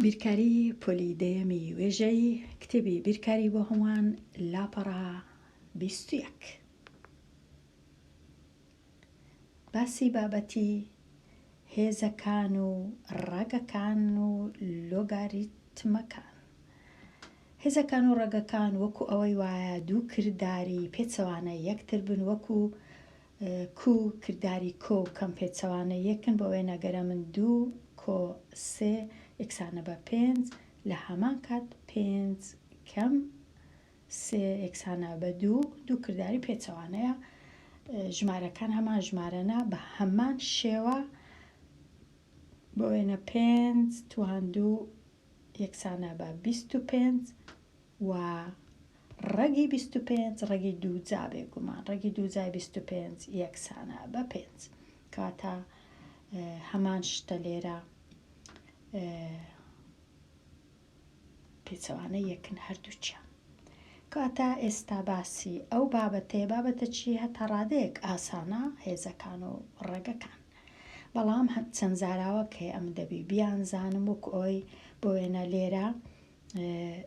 بیرکاری پۆلی دەیەمی وێژەی کتێبی بیرکاری بۆ هەمووان لاپەڕە 21 باسی بابەتی هێزەکان و ڕەگەکان و لۆگاریتمەکان هێزەکان و ڕەگەکان وەکو ئەوەی وایە دوو کرداری پێچەوانە یەکتر بن وەکو کو کرداری کۆ و کەم پێچەوانە یەکن بۆ وێنە گەرە من دوو کۆ سێ یەکسانە بە پێنج لە هەمان کات پێنج کەم سێ یەکسانە بە دوو دوو کرداری پێچەوانەیە ژمارەکان هەمان ژمارەنە بە هەمان شێوە بۆ وێنە پێنج توان دوو یەکسانە بە 25 و ڕەگی 25 ڕەگی دووجا بێگومان ڕەگی دووجای 25 یەکسانە بە پێنج کاتە هەمان شتە لێرە پێچەوانە یەکن هەردووکیان. کەواتە ئێستا باسی ئەو بابەتەیە، بابەتە چی هەتا ڕادەیەک ئاسانە هێزەکان و ڕەگەکان. بەڵام چەند زاراوەک هەیە ئەمن دەبی بیانزانم وەکو ئەوەی بۆ وێنە لێرە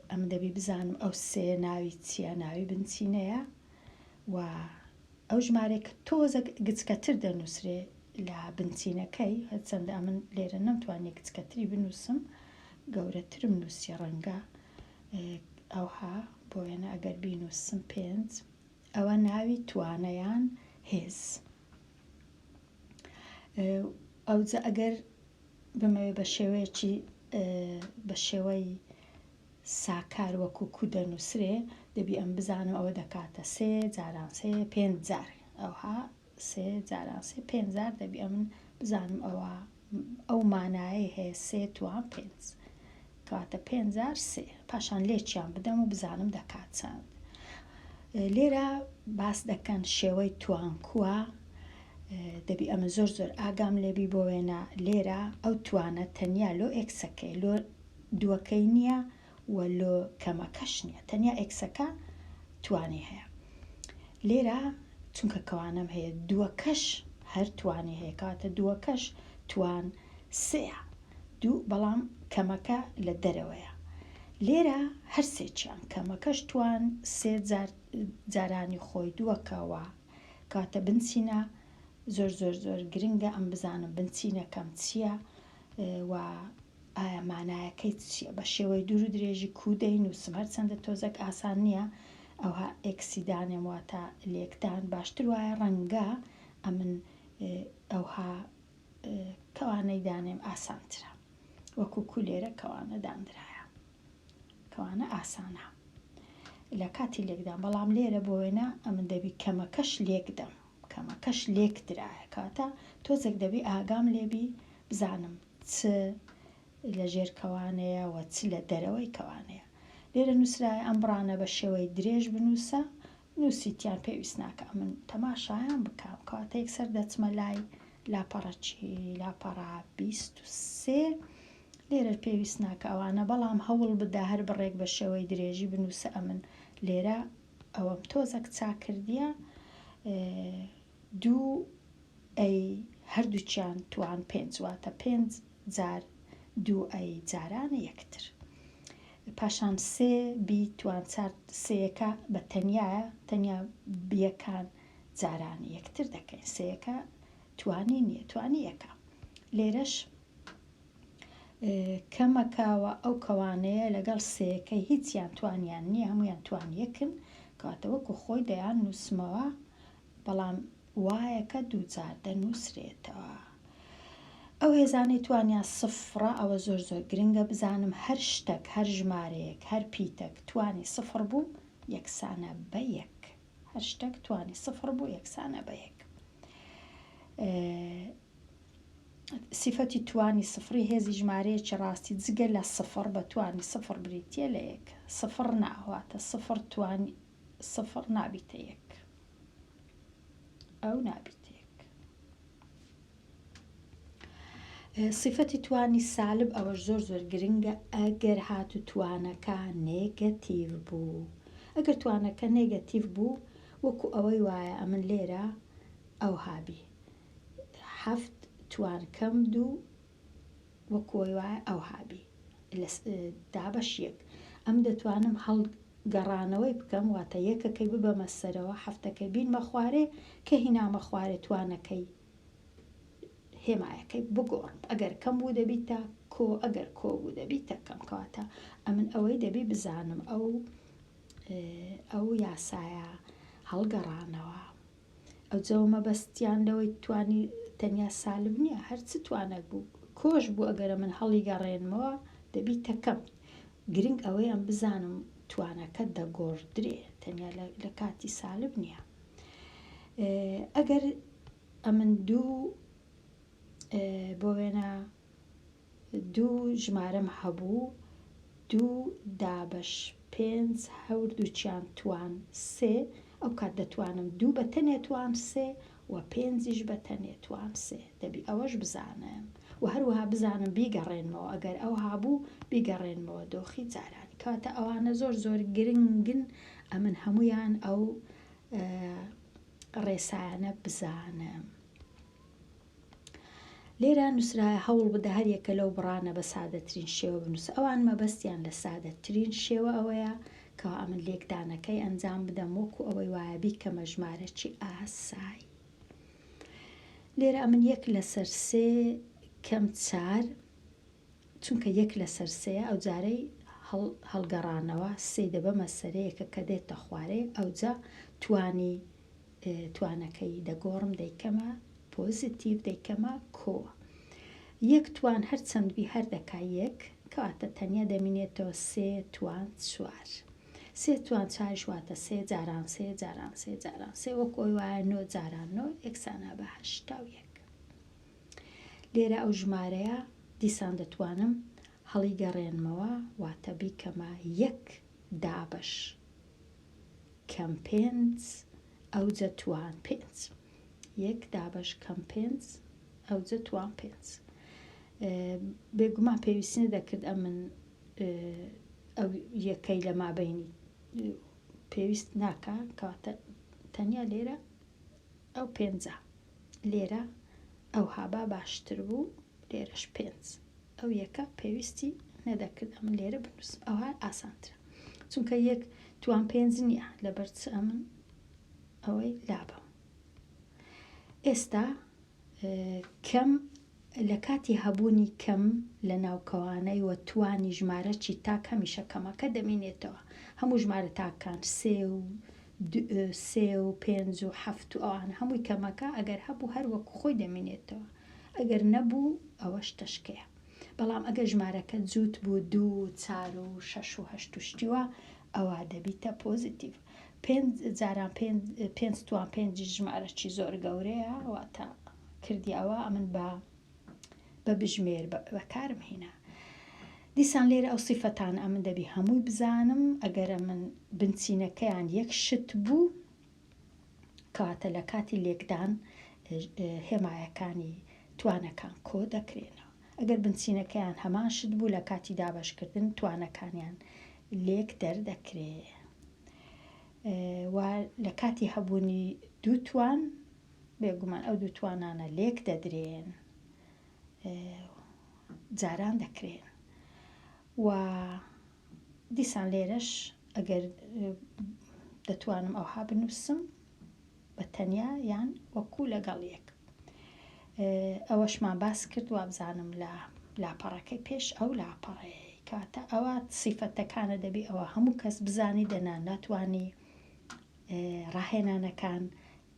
ئەمن دەبی بزانم ئەو سێ ناوی چییە ناوی بنچینەیە و ئەو ژمارەی کە تۆزەک گچکەتر دەنووسرێ لە بنچینەکەی، هەرچەندە ئەمن لێرە نەمتوانی گچکەتری بنووسم، گەورەترم نووسی ڕەنگە ئەوها بۆ وێنە ئەگەر بینووسم پێنج ئەوە ناوی توانە یان هێز. ئەوجە ئەگەر بمەوێ بە شێوەیەکی بە شێوەی ساکار وەکو کو دەنووسرێ دەبی ئەم بزانم ئەوە دەکاتە سێ جاران سێ پێنج جار ئەوها سێ جاران سێ پێنج جار دەبی ئەمن بزانم ئەوە ئەو مانایەی هەیە سێ توان پێنج کەواتە پێنج جار سێ پاشان لێکیان بدەم و بزانم دەکات چەند لێرە باس دەکەن شێوەی توانکووە دەبی ئەمە زۆر زۆر ئاگام لێبی بۆ وێنە لێرە ئەو توانە تەنیا لۆ ئێکسەکەی لۆ دووەکەی نییە و لۆ کەمەکەش نییە تەنیا ئێکسەکە توانی هەیە لێرە چونکە کەوانەم هەیە دووەکەش هەر توانی هەیە کەواتە دووەکەش توان سێیە دوو بەڵام کەمەکە لە دەرەوەیە لێرە هەر سێکیان کەمەکەش توان سێ جار جارانی خۆی دووەکەوە کەواتە بنچینە زۆر زۆر زۆر گرنگە ئەم بزانم بنچینەکەم چییە و ئایا مانایەکەی چییە بە شێوەی دوور و درێژی کوو دەینووسم هەرچەندە تۆزەک ئاسان نییە ئەوها ئێکسی دانێم واتە لێکدان باشتر وایە ڕەنگە ئەمن ئەوها کەوانەی دانێم ئاسانترە وەکو کو لێرە کەوانە داندرایە کەوانە ئاسانە لە کاتی لێکدان بەڵام لێرە بۆ وێنە ئەمن دەبی کەمەکەش لێکدەم کەمەکەش لێکدرایە کەواتە تۆزێک دەبی ئاگام لێبی بزانم چ لە ژێر کەوانەیە و چ لە دەرەوەی کەوانەیە. لێرە نووسرایە ئەم بڕانە بە شێوەی درێژ بنووسە، نووسیتیان پێویست ناکا ئەمن تەماشایان بکەم. کەواتە یەکسەر دەچمە لای لاپەڕە چی؟ لاپەڕە 23. لێرە پێویست ناکا ئەوانە، بەڵام هەوڵ بدە هەر بڕێک بە شێوەی درێژی بنووسە ئەمن لێرە ئەوەم تۆزەک چاک کردیە. دوو ئەی هەردووکیان توان پێنج واتە پێنج جار دوو ئەی جارانە یەکتر پاشان سێ بی توان چار سێیەکە بە تەنیایە تەنیا بیەکان جارانی یەکتر دەکەین سێیەکە توانی نییە توانی یەکە لێرەش کەمەکەوە ئەو کەوانەیە لەگەڵ سێیەکەی هیچیان توانیان نییە هەمویان توان یەکن کەواتە وەکو خۆی دەیان نووسمەوە بەڵام وایەکە دووجار دەنووسرێتەوە. ئەو هێزانەی توانیان سفڕە ئەوە زۆر زۆر گرنگە بزانم هەر شتەک هەر ژمارەیەک هەر پیتەک توانی سفڕ بوو یەکسانە بە یەک هەر شتەک توانی سفڕ بوو یەکسانە بە یەک. سیفەتی توانی سفڕی هێزی ژمارەیەکی ڕاستی جگە لە سفڕ بە توانی سفڕ بریتییە لە یەک سفڕ نا واتە سفڕ توانی سفڕ نابیتە یەک ئەو نابیتە یەک. سیفەتی توانی سالب ئەوەش زۆر زۆر گرنگە ئەگەر هاتو توانەکە نێگەتیڤ بوو ئەگەر توانەکە نێگەتیڤ بوو وەکو ئەوەی وایە ئەمن لێرە ئەوها بی حەفت توان کەم دوو وەکو ئەوەی وایە ئەوها بی. لە دابەش یەک. ئەم دەتوانم هەڵگەڕانەوەی بکەم واتە یەکەکەی ببەمە سەرەوە حەفتەکەی بینمە خوارێ کە هینامە خوارێ توانەکەی هێمایەکەی بگۆڕم ئەگەر کەم بوو دەبیتە کۆ ئەگەر کۆ بوو دەبیتە کەم کەواتە ئەمن ئەوەی دەبی بزانم ئەو ئەو یاسایە هەڵگەڕانەوە ئەوجەوە مەبەستیان لەوەی توانی تەنیا سالب نییە هەر چ توانێک بوو کۆش بوو ئەگەرە من هەڵی گەڕێنمەوە دەبیتە کەم گرنگ ئەوەی ئەم بزانم توانەکە دەگۆڕدرێ تەنیا لە کاتی سالب نییە ئەگەر ئەمن دوو بۆ وێنە دوو ژمارەم هەبوو دوو دابەش پێنج هەوردووکیان توان سێ ئەو کات دەتوانم دوو بە تەنێ توان سێ و پێنجیش بە تەنێ توان سێ دەبی ئەوەش بزانم و هەروەها بزانم بیگەڕێنمەوە ئەگەر ئەوها بوو بیگەڕێنمەوە دۆخی جارانی کەواتە ئەوانە زۆر زۆر گرنگن ئەمن هەموویان ئەو ڕێسایانە بزانم. لێرە نووسرایە هەوڵ بدە هەر یەکە لەو بڕانە بە سادەترین شێوە بنووسە. ئەوان مەبەستیان لە سادەترین شێوە ئەوەیە کەوا ئەمن لێکدانەکەی ئەنجام بدەم وەکو ئەوەی وایە بیکەمە ژمارەکی ئاسایی. لێرە ئەمن یەک لەسەر سێ کەم چار چونکە یەک لەسەر سێیە ئەوجارەی هەڵگەڕانەوە سێی دەبەمە سەرێ یەکە کە دێتە خوارێ ئەوجا توانی توانەکەی دەگۆڕم دەیکەمە پۆزیتیڤ دەیکەمە کۆ یەک توان هەر چەند بی هەر دەکا یەک کەواتە تەنیا دەمینێتەوە سێ توان چوار سێ توان چاریش واتە سێ جاران سێ جاران سێ جاران سێ وەک ئەوی وایە نۆ جاران نۆ یەکسانە بە 81. لێرە ئەو ژمارەیە دیسان دەتوانم هەڵیگەڕێنمەوە واتە بیکەمە یەک دابەش کەم پێنج ئەوجە توان پێنج یەک دابەش کەم پێنج ئەوجە توان پێنج بێگومان پێویستی نەدەکرد ئەمن ئەو یەکەی لە مابینی پێویست ناکا کەواتە تەنیا لێرە ئەو پێنجە لێرە ئەوها با باشتر بوو لێرەش پێنج ئەو یەکە پێویستی نەدەکرد ئەمن لێرە بنووسم ئەوها ئاسانترە چونکە یەک توان پێنج نییە لەبەر چ ئەمن ئەوەی لابەم ئێستا کەم لە کاتی هەبوونی کەم لە ناوکەوانەی و توانی ژمارەی تاک هەمیشە کەمەکە دەمینێتەوە هەموو ژمارە تاکان سێ و سێ و پێنج و حەفت و ئەوانە هەمووی کەمەکە ئەگەر هەبوو هەر وەکو خۆی دەمینێتەوە ئەگەر نەبوو ئەوەش تەشکەیە بەڵام ئەگەر ژمارەکە جووت بوو دوو و چار و شەش و هەشت و شتی وا ئەوا دەبیتە پۆزیتیڤ پێنج جاران پێنج پێنج توان پێنجی ژمارەکی زۆر گەورەیە واتە کردی ئەوە ئەمن بە بە بژمێر بەکارم هینا دیسان لێرە ئەو سیفەتانە ئەمن دەبی هەمووی بزانم ئەگەر ئەمن بنچینەکەیان یەک شت بوو کەواتە لە کاتی لێکدان هێمایەکانی توانەکان کۆ دەکرێنەوە ئەگەر بنچینەکەیان هەمان شت بوو لە کاتی دابەشکردن توانەکانیان لێک دەردەکرێ و لە کاتی هەبوونی دوو توان بێگومان ئەو دوو توانانە لێک دەدرێن جاران دەکرێن و دیسان لێرەش ئەگەر دەتوانم ئەوها بنووسم بە تەنیا یان وەکو لەگەڵ یەک ئەوەشمان باس کرد وابزانم لە لاپەڕەکەی پێش ئەو لاپەڕەیە کاتە ئەوە سیفەتەکانە دەبی ئەوە هەموو کەس بزانی دەنا ناتوانی ڕاهێنانەکان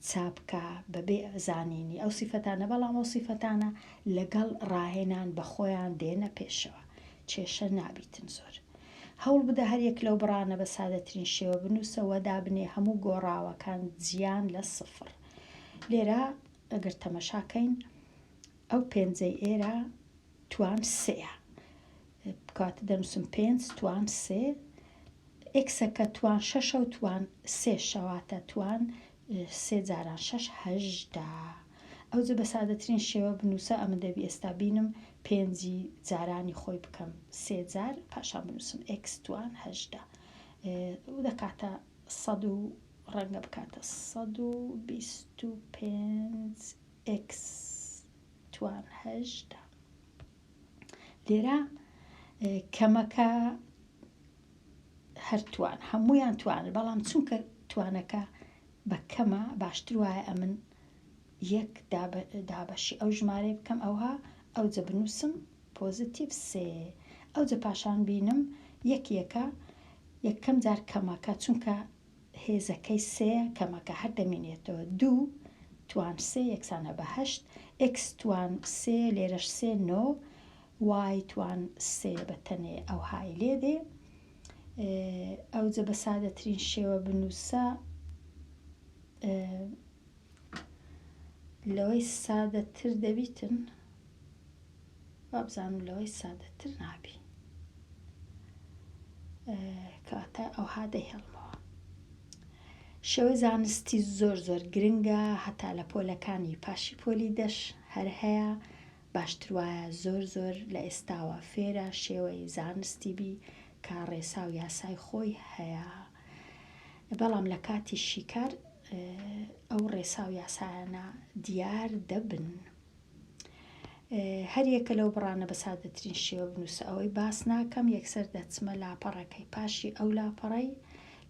چاپکا بەبێ زانینی ئەو سیفەتانە، بەڵام ئەو سیفەتانە لەگەڵ ڕاهێنان بەخۆیان دێنە پێشەوە کێشە نابیتن زۆر. هەوڵ بدە هەر یەک لەو بڕانە بە سادەترین شێوە بنووسە وە دابنێ هەموو گۆڕاوەکان جیان لە سفر. لێرە ئەگەر تەمەشا کەین ئەو پێنجەی ئێرە توان سێیە کەواتە دەنووسم پێنج توان سێ ئێکسەکە توان شەشە و توان سێشە واتە توان سێ جاران شەش 18 ئەوجە بە سادەترین شێوە بنووسە ئەمن دەبی ئێستا بینم پێنجی جارانی خۆی بکەم سێ جار پاشان بنووسم ئێکس توان 18 دەکاتە سەد و ڕەنگە بکاتە 125 ئێکس توان 18 لێرە. کەمەکە هەر توان هەموویان توانن بەڵام چونکە توانەکە بە کەمە باشتر وایە ئەمن یەک دابەشی ئەو ژمارەی بکەم ئەوها ئەوجە بنووسم پۆزیتیڤ سێ ئەوجە پاشان بینم یەک یەکە یەکەم جار کەمەکە چونکە هێزەکەی سێیە کەمەکە هەر دەمینێتەوە دوو توان سێ یەکسانە بە هەشت ئێکس توان سێ لێرەش سێ نۆ وای توان سێ بە تەنێ ئەوهای لێ دێ ئەوجە بە سادەترین شێوە بنووسە لەوەی سادەتر دەبیتن وابزانم لەوەی سادەتر نابی کەواتە ئەوها دەیهێڵمەوە. شێوەی زانستی زۆر زۆر گرنگە هەتا لە پۆلەکانی پاشی پۆلی دەش هەر هەیە باشتر وایە زۆر زۆر لە ئێستاوە فێرە شێوەی زانستی بی کە ڕێسا و یاسای خۆی هەیە بەڵام لە کاتی شیکار ئەو ڕێسا و یاسایانە دیار دەبن. هەریەکە لەو بڕانە بە سادەترین شێوە بنووسە ئەوەی باس ناکەم یەکسەر دەچمە لاپەڕەکەی پاشی ئەو لاپەڕەی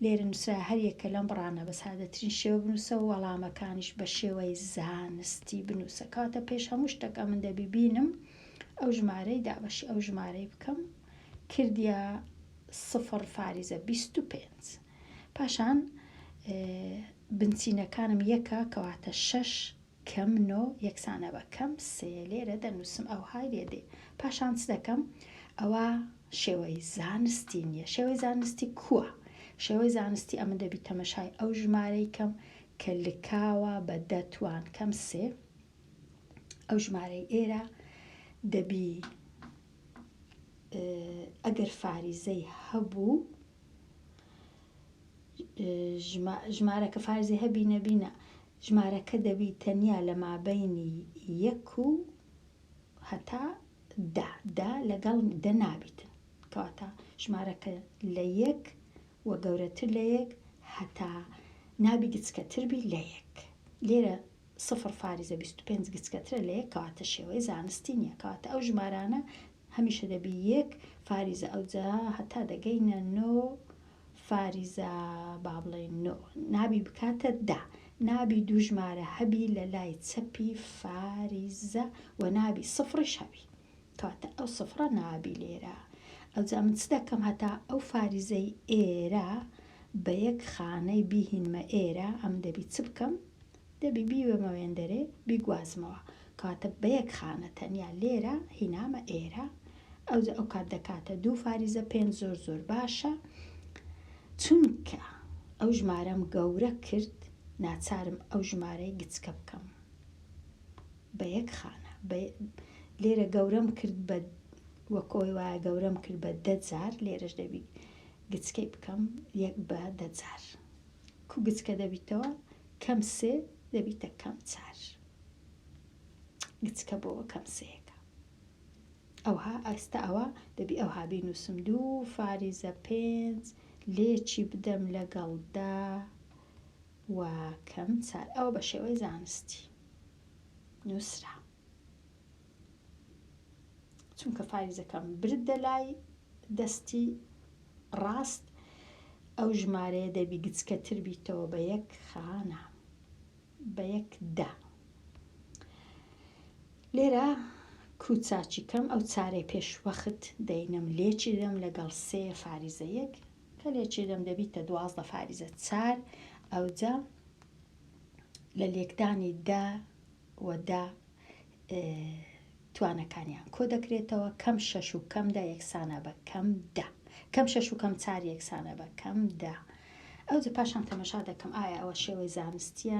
لێرە نووسرا هەریەکە لەم بڕانە بە سادەترین شێوە بنووسە و وەڵامەکانیش بە شێوەی زانستی بنووسە کەواتە پێش هەموو شتێک ئەمن دەبی بینم ئەو ژمارەی دابەشی ئەو ژمارەی بکەم کردیا سفر فاریزە 25 پاشان بنچینەکانم یەکە کەواتە شەش کەم نۆ یەکسانە بە کەم سێ لێرە دەنووسم ئەوهای لێ دێ پاشان چ دەکەم ئەوە شێوەی زانستی نییە شێوەی زانستی کووە شێوەی زانستی ئەمن دەبی تەمەشای ئەو ژمارەی کەم کە لکاوە بە دە توان کەم سێ ئەو ژمارەی ئێرە دەبی ئەگەر فاریزەی هەبوو ژمارەکە فارزی هەبی نەبی نا ژمارەکە دەبی تەنیا لە مابەینی یەک و هەتا دە دە لەگەڵ دە نابیتن کەواتە ژمارەکە لە یەک و گەورەتر لە یەک هەتا نابی گچکەتر بی لە یەک لێرە سفر فاریزە 25 گچکەترە لە یەک کەواتە شێوەی زانستی نییە کەواتە ئەو ژمارانە هەمیشە دەبی یەک فاریزە ئەوجا هەتا دەگەینە نۆ فاریزە با بڵێین نۆ نابی بکاتە دە نابی دوو ژمارە هەبی لە لای چەپی فاریزە و نابی سفڕیش هەبی کەواتە ئەو سفڕە نابی لێرە ئەوجا من چ دەکەم هەتا ئەو فاریزەی ئێرە بە یەک خانەی بیهینمە ئێرە ئەم دەبی چ بکەم دەبی بیبەمە وێندەرێ بیگوازمەوە کەواتە بە یەک خانە تەنیا لێرە هینامە ئێرە ئەوجا ئەو کات دەکاتە دوو فاریزە پێنج زۆر زۆر باشە چونکە ئەو ژمارەم گەورە کرد ناچارم ئەو ژمارەی گچکە بکەم بە یەک خانە لێرە گەورەم کرد بە وەکۆی وایە گەورەم کرد بە دە جار لێرەش دەبی گچکەی بکەم یەک بە دە جار کو گچکە دەبیتەوە کەم سێ دەبیتە کەم چار گچکە بۆ کەم سێیەکە ئەوها ئێستا ئەوە دەبی ئەوها بینوسم دوو فاریزە پێنج لێکی بدەم لەگەڵ دە و کەم چار ئەوە بە شێوەی زانستی نووسرا چونکە فاریزەکەم بردە لای دەستی ڕاست ئەو ژمارەیە دەبی گچکەتر بیتەوە بە یەک خانە بە یەک دە. لێرە کوو چاچی کەم ئەو چارەی پێش وەخت دەینم لێکی دەم لەگەڵ سێ فاریزە یەک کە لێکی دەم دەبیتە 12 فاریزە چار ئەوجا لە لێکدانی دە و دە توانەکانیان کۆ دەکرێتەوە کەم شەش و کەم دە یەکسانە بە کەم دە کەم شەش و کەم چار یەکسانە بە کەم دە ئەوجە پاشان تەمەشا دەکەم ئایا ئەوە شێوەی زانستیە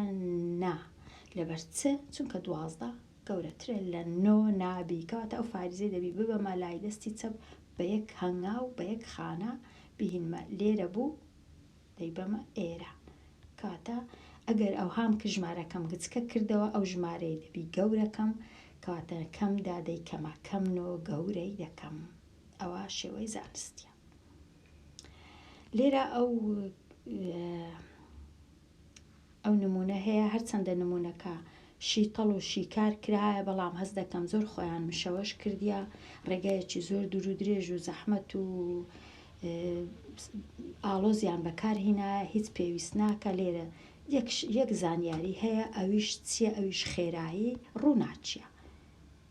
نا لەبەر چ چونکە 12 گەورەترە لە نۆ نابی کەواتە ئەو فاریزەی دەبی ببەمە لای دەستی چەپ بە یەک هەنگاو بە یەک خانە بهینمە لێرە بوو دەیبەمە ئێرە کەواتە ئەگەر ئەوهام کرد ژمارەکەم گچکە کردەوە ئەو ژمارەی دەبی گەورەکەم کەواتە کەم دا دەیکەمە کەم نۆ گەورەی دەکەم ئەوە شێوەی زانستیە لێرە ئەو ئەو نمونە هەیە هەرچەندە نمونەکە. شیتەڵ و شیکار کرایە بەڵام هەست دەکەم زۆر خۆیان مشەوەش کردیە ڕێگایەکی زۆر دوور و درێژ و زەحمەت و ئاڵۆزیان بەکار هینایە هیچ پێویست ناکە لێرە یەک یەک زانیاری هەیە ئەویش چیە ئەویش خێرایی ڕووناکیە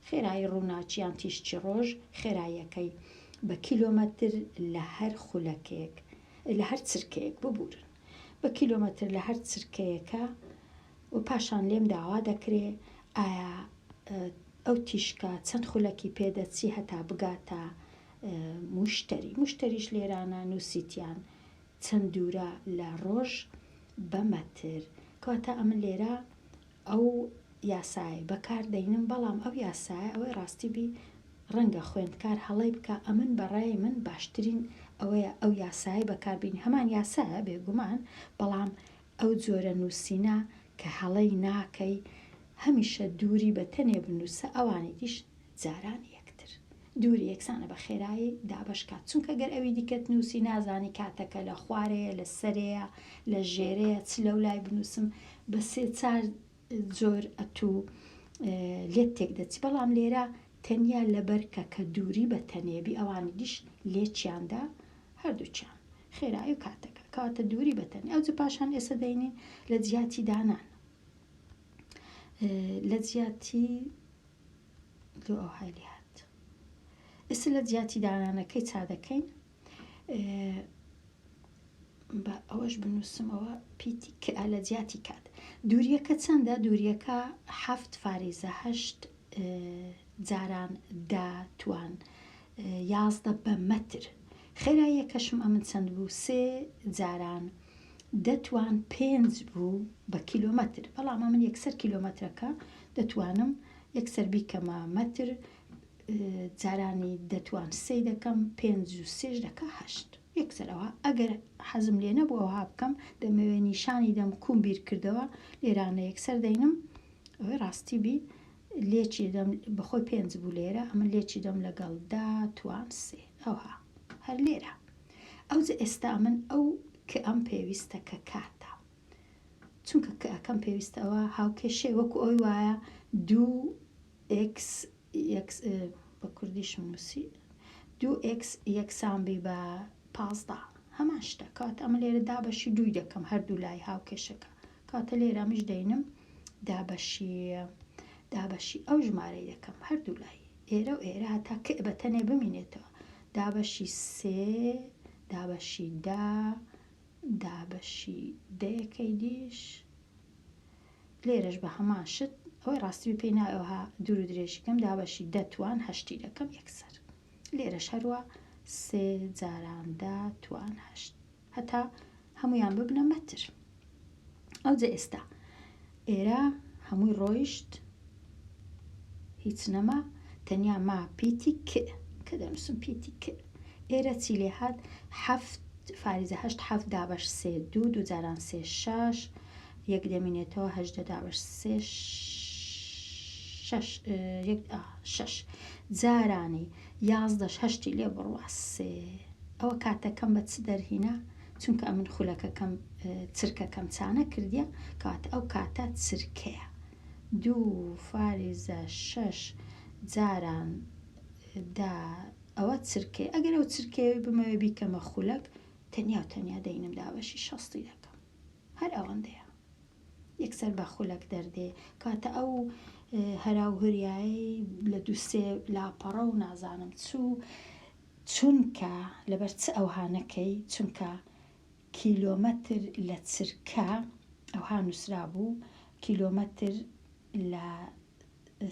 خێرایی ڕووناکی یان تیشکی ڕۆژ خێراییەکەی بە کیلۆمەتر لە هەر خولەکێک لە هەر چرکەیەک ببورن بە کیلۆمەتر لە هەر چرکەیەکە و پاشان لێم داوا دەکرێ ئایا ئەو تیشکە چەند خولەکی پێ دەچی هەتا بگاتە موشتەری موشتەریش لێرانە نووسیتیان چەند دوورە لە ڕۆژ بە مەتر کەواتە ئەمن لێرە ئەو یاسایەی بەکار دەینم بەڵام ئەو یاسایە ئەوەی ڕاستی بی ڕەنگە خوێندکار هەڵەی بکا ئەمن بە ڕای من باشترین ئەوەیە ئەو یاسایەی بەکار بینی هەمان یاسایە بێگومان بەڵام ئەو جۆرە نووسینە کە هەڵەی ناکەی هەمیشە دووری بە تەنێ بنووسە ئەوانی دیش جاران یەکتر دووری یەکسانە بە خێرایی دابەش کات چونکە گەر ئەوی دیکەت نووسی نازانی کاتەکە لە خوارەیە لە سەرەیە لە ژێرەیە چ لەو لای بنووسم بە سێ چار جۆر ئەتوو لێت تێک دەچی بەڵام لێرە تەنیا لەبەر کە کە دووری بە تەنێبی ئەوانی دیش لێکیاندا هەردووکیان خێرایی و کاتەکە کەواتە دووری بە تەنێ ئەوجە پاشان ئێسە دەینین لە جیاتی دانان لە جیاتی لۆ ئەوهای لێ هات ئێستا لە جیاتی دانانەکەی چا دەکەین بە ئەوەش بنووسمەوە پیتی کە لە جیاتی کات دووریەکە چەندە دووریەکە حەفت فاریزە هەشت جاران دە توان 11 بە مەتر خێراییەکەشم ئەمن چەند بوو سێ جاران دەتوان پێنج بوو بە کیلۆمەتر بەڵام ئەمن یەکسەر کیلۆمەترەکە دەتوانم یەکسەر بیکەمە مەتر جارانی دەتوان سێی دەکەم پێنج و سێش دەکا هەشت یەکسەر ئەوها ئەگەر حەزم لێ نەبوو ئەوها بکەم دەمەوێ نیشانی دەم کوم بیر کردەوە لێرانە یەکسەر دەینم ئەوەی ڕاستی بی لێکی دەم بەخۆی پێنج بوو لێرە ئەمن لێکی دەم لەگەڵ دا توان سێ ئەوها هەر لێرە ئەوجە ئێستا ئەمن ئەو کە ئەم پێویستە کە کاتە چونکە کە ئەکەم پێویستە ئەوە هاوکێشەیە وەکو ئەوی وایە دوو ئێکس یەکس بە کوردیشم نووسی دوو ئێکس یەکسان بی بە 15 هەمان شتە کەواتە ئەمە لێرە دابەشی دووی دەکەم هەردوو لای هاوکێشەکە کەواتە لێرە ئەمیش دەینم دابەشی دابەشی ئەو ژمارەی دەکەم هەردوو لای ئێرە و ئێرە هەتا کە بە تەنێ بمینێتەوە دابەشی سێ دابەشی دە دابەشی دەیەکەی دیش لێرەش بە هەمان شت ئەوەی ڕاستی بی پێی ناوێ ئەوها دوور و درێژی کەم دابەشی دە توان هەشتی دەکەم یەکسەر لێرەش هەروە سێ جاران دە توان هەشت هەتا هەمویان ببنە مەتر ئەوجە ئێستا ئێرە هەمووی ڕۆیشت هیچ نەما تەنیا ما پیتی ک کە دەنووسم پیتی ک ئێرە چی لێ هات حەفت فاریزە هەشت حەفت دابەش سێ دوو دوو جاران سێ شەش یەک دەمینێتەوە هەژدە دابەش سێ شەش یەک شەش جارانی یازدەش هەشتی لێ بڕوا سێ ئەوە کاتەکەم بە چ دەرهینا چونکە ئەمن خولەکەکەم چرکەکەم چانە کردیە کەواتە ئەو کاتە چرکەیە دوو فاریزە شەش جاران دا ئەوە چرکەیە ئەگەر ئەو چرکەیەوەی بمەوێ بیکەمە خولەک تەنیا و تەنیا دەینم دابەشی شەستی دەکەم هەر ئەوەندەیە یەکسەر بە خولەک دەردێ کاتە ئەو هەرا و هوریایەی لە دوو سێ لاپەڕە و نازانم چوو چونکە لەبەر چ ئەوها نەکەی چونکە کیلۆمەتر لە چرکە ئەوها نووسرابوو کیلۆمەتر لە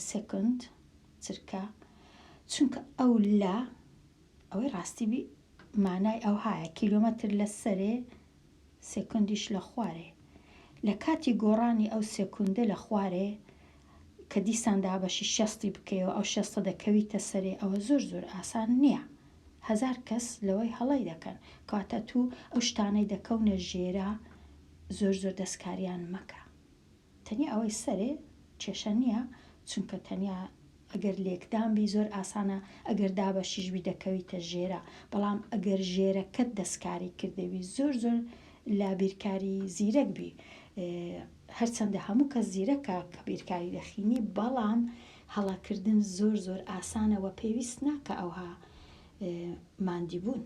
سێکۆند چرکە چونکە ئەو لە ئەوەی ڕاستی بی مانای ئەوهایە کیلۆمەتر لە سەرێ سێکوندیش لە خوارێ لە کاتی گۆڕانی ئەو سێکوندە لە خوارێ کە دیسان دابەشی شەستی بکەیەوە ئەو شەستە دەکەویتە سەرێ ئەوە زۆر زۆر ئاسان نییە هەزار کەس لەوەی هەڵەی دەکەن کەواتە توو ئەو شتانەی دەکەونە ژێرە زۆر زۆر دەستکاریان مەکە تەنیا ئەوەی سەرێ کێشە نییە چونکە تەنیا ئەگەر لێکدان بی زۆر ئاسانە ئەگەر دابەشیش بی دەکەویتە ژێرە بەڵام ئەگەر ژێرەکەت دەستکاری کردەوی زۆر زۆر لە بیرکاری زیرەک بی. هەرچەندە هەموو کەس زیرەکە کە بیرکاری دەخینی بەڵام هەڵەکردن زۆر زۆر ئاسانە وە پێویست ناکە ئەوها ماندی بوون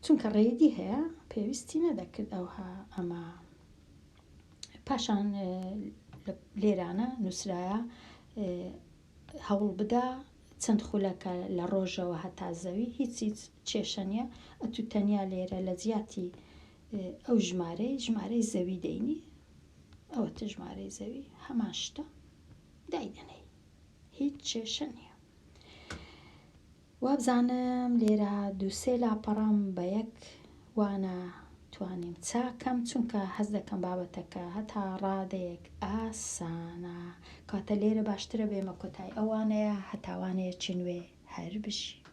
چونکە ڕێیدی هەیە پێویستی نەدەکرد ئەوها ئەمە پاشان لێرانە نووسرایە هەوڵ بدە چەند خولەکە لە ڕۆژەوە هەتا زەوی هیچ هیچ کێشە نیە ئەتوو تەنیا لێرە لە جیاتی ئەو ژمارەی ژمارەی زەوی دەینی ئەوەتە ژمارەی زەوی هەمان شتە دایدەنێی هیچ کێشە نیە. وابزانم لێرە دووسێ لاپەڕەم بە یەک وانە توانیم چاکەم چونکە هەست دەکەم بابەتەکە هەتا ڕادەیەک ئاسانە کاتە لێرە باشترە بێمە کۆتای ئەو وانەیە هەتا وانەیەکی نوێ هەر بژی.